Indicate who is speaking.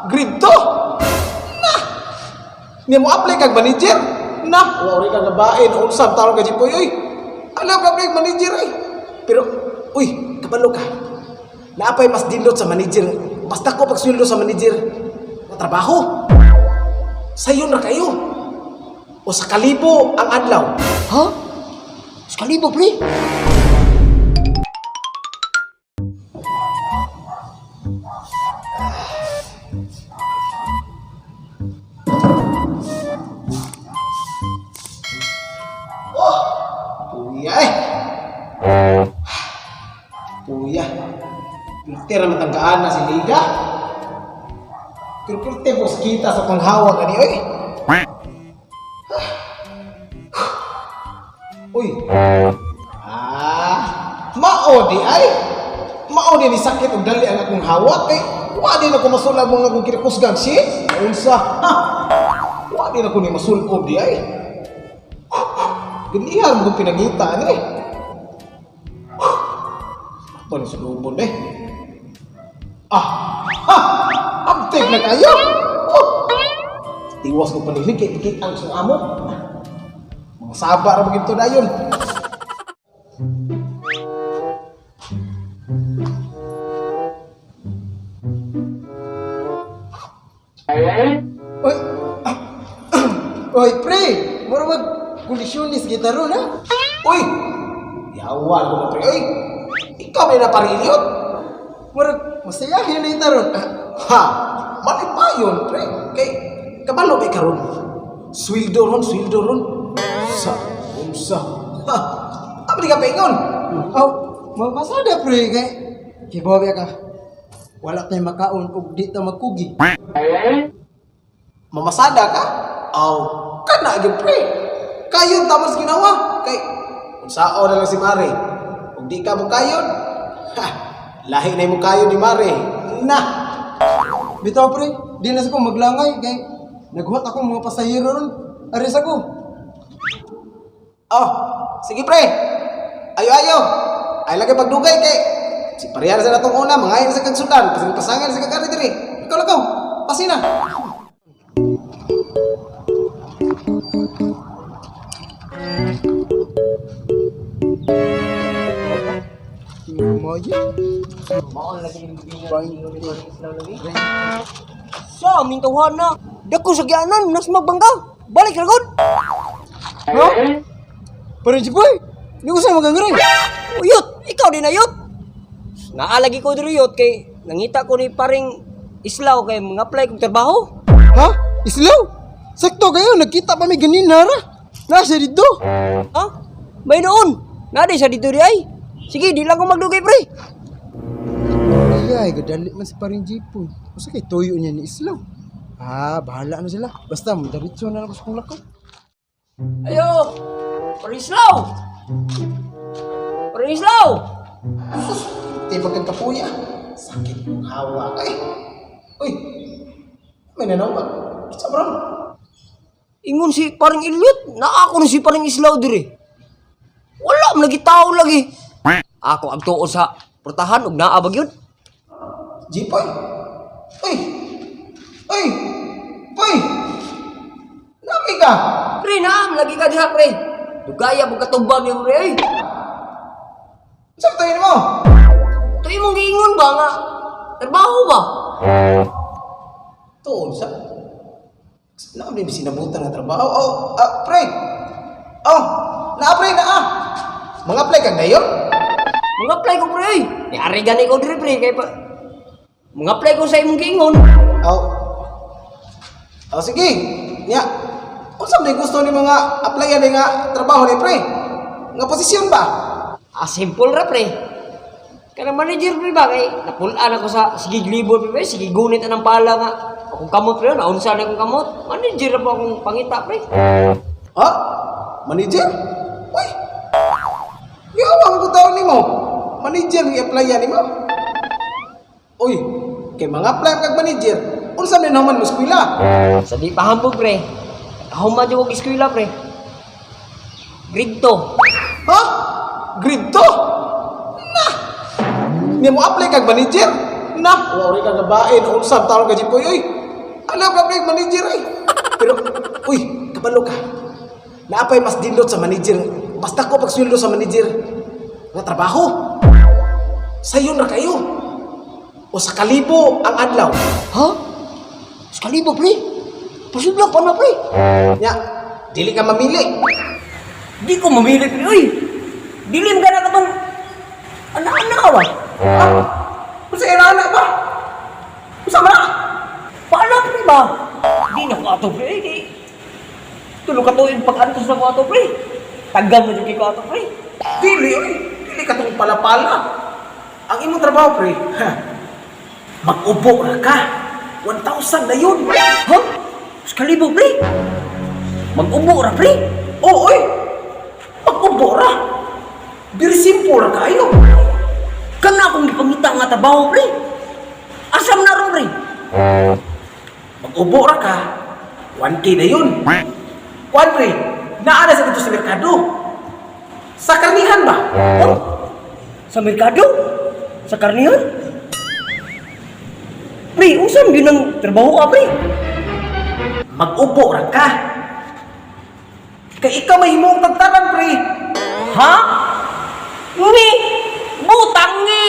Speaker 1: Grade 2? Na! Niya mo apply kag manager? Na! Wa rin ka gabain, unsa taon ka Jipoy, oy. Alam ka apply manager ay. Pero uy, kabalo ka. Naapay mas dindot sa manager. Basta ko pagsweldo sa manager. Nga trabaho. Sayon ra kayo. O sa kalibo ang adlaw.
Speaker 2: Ha? Sa kalibo, pre?
Speaker 1: Puya eh. Puya. Pilter naman tanggaan na si Liga. Pero pilte po kita sa panghawag ani oy. Uy. Ah, mao di ay. Mao di ni sakit og dali ang akong hawak kay wa di na ko masulab mga akong kinakusgan si. Unsa? Ha. Wa di na ko ni masulob di ay. Ganihan mo kong pinangita ani. Ito ni sulubon eh. Ah! Ha! Abtik na kayo! Oh! Tiwas ko panilig kay dikit ang sa amo. Mga saba ra magito dayon.
Speaker 2: Oy, oy, pre! Mura mag kondisyonis kita ron, ha?
Speaker 1: Uy! Yawa ko na pre. Uy! Ikaw may naparilyot?
Speaker 2: Mura, masayahin na ita ron.
Speaker 1: Ha! Malipayon pre. Kay kabalo ba karon? Sweldo ron, sweldo ron. Sa unsa? Ha! Apa di ka paingon?
Speaker 2: Aw, mapasada, pre, kay kibaw ka. Wala tayo makaon ug di ta magkugi.
Speaker 1: Mamasada ka? Aw, kana gyud pre. Kayon tamos ginawa kay unsao na lang si Mare. Ug di ka mo kayon, ha, lahi na mo kayon ni Mare. Na.
Speaker 2: Bitaw, pre, di na sa ko maglangay kay naghuwat ako mga pasahero ron. Aris ako.
Speaker 1: Oh, sige pre. Ayo ayo. Ay lagi pagdugay kay si pareha sa natong una, mangayon sa kag sudan, pasang pasangan sa kag diri. Ikaw lakaw. Pasina.
Speaker 2: Maya.
Speaker 3: Sa aming tawhan na. Dako sa gianan, nas magbangga. Balik ra gud.
Speaker 2: Ha? Parang si Boy, di ko sa magangray.
Speaker 3: Uyot, ikaw din na yot. Naalagi ko diri yot kay nangita ko ni paring Islaw kay mga apply kog trabaho.
Speaker 2: Ha? Islaw? Sakto kayo, nagkita pa may ganina ra. Nasa dito.
Speaker 3: Ha? May noon. Nadi sa dito di ay. Sige, di lang ko magdugay pre.
Speaker 2: Ay, gadali man si paring Jipoy. Usa kay tuyo niya ni Islaw. Ah, bahala na sila. Basta, diretso na lang ako sa kong lakaw.
Speaker 3: Ayo. Paring Islaw. Paring Islaw.
Speaker 1: Di pa kag kapuya. Sakit mong hawak ay. Uy. May nanawag. Sa bro.
Speaker 3: Ingon si paring Ilyot, naa ko ni si paring Islaw diri. Wala man lagi tao lagi. Ako ang tuo sa portahan ug naa ba gyud?
Speaker 1: Jipoy. Uy. Uy. Uy. Nami ka.
Speaker 3: Pre, naam, lagi ka diha, pre. Dugaya mo katubang yung pre, ay.
Speaker 1: Sa tayo mo?
Speaker 3: Ito imong giingon ba nga? Trabaho ba?
Speaker 1: Tuon sa. Naam din sinabutan ng trabaho. Oh, ah, pre. Oh, naa pre naa. Mga apply kag dayon?
Speaker 3: Mga apply ko, pre, ay. Ni gani ko diri, pre, kay pa. Mga apply ko sa imong giingon.
Speaker 1: Oh. Oh, sige. Nya. Unsa man gusto ni mga applyan ni nga trabaho ni pre? Nga posisyon ba?
Speaker 3: Ah, simple ra, pre. Kanang manager, pre, ba? Kay napulaan ako sa sige libor, pre, pre. Sige gunit anang pala nga. Akong kamot, pre, naunsa na akong kamot. Manager ra po akong pangita, pre.
Speaker 1: Ha? Manager? Uy. Giawang ko taon nimo. Manager nga i-applyan nimo. Uy, kay mga apply kag manager, unsa man naman mo eskwela?
Speaker 3: Sa di pa hambog, pre. Human yung og eskwela, pre. Grade 2.
Speaker 1: Ha? Grade 2? Na! Niya mo apply kag manager? Na! Wa rin kag babae, unsa taon ka Jipoy oy. Alam ka pre, manager eh. Pero, uy, kabalo ka. Naapay mas dindot sa manager. Basta ko pagsweldo sa manager nga trabaho. Sayon ra kayo. O sa kalibo ang adlaw.
Speaker 3: Ha? Sa kalibo, pre? Posible pa na, pre.
Speaker 1: Nya, dili ka mamili.
Speaker 3: Di ko mamili, pre. Uy! Dilim ka na katong anak-anak ba?
Speaker 1: Ah, unsa ira na ba? Unsa man na?
Speaker 3: Paano, pre ba? Di na ko ato, pre. Di. Tulo ka tuig pag-antos na ko ato, pre. Tagang na jud kay ko ato, pre.
Speaker 1: Dili, oy. Dili ka tong palapala. Ang imong trabaho, pre, ha, mag-ubo ra ka. 1,000 na yun.
Speaker 3: Ha? Sa kalibo, pre. Mag-ubo ra, pre.
Speaker 1: Oo, oy. Mag-ubo ra. Very simple ra kayo.
Speaker 3: Kana akong gipangita nga trabaho, pre. Asam na ron, pre.
Speaker 1: Mag-ubo ra ka. 1K na yun. Kuan, pre, naa na sa dito sa merkado. Sa karnihan ba?
Speaker 3: Oh, sa merkado? Sa karnihan? Pre, unsa man gyud ang trabaho ka, pre?
Speaker 1: Mag-ubo ra ka. Kay ikaw may himong tagtaran, pre.
Speaker 3: Ha? Ni! Butang ni!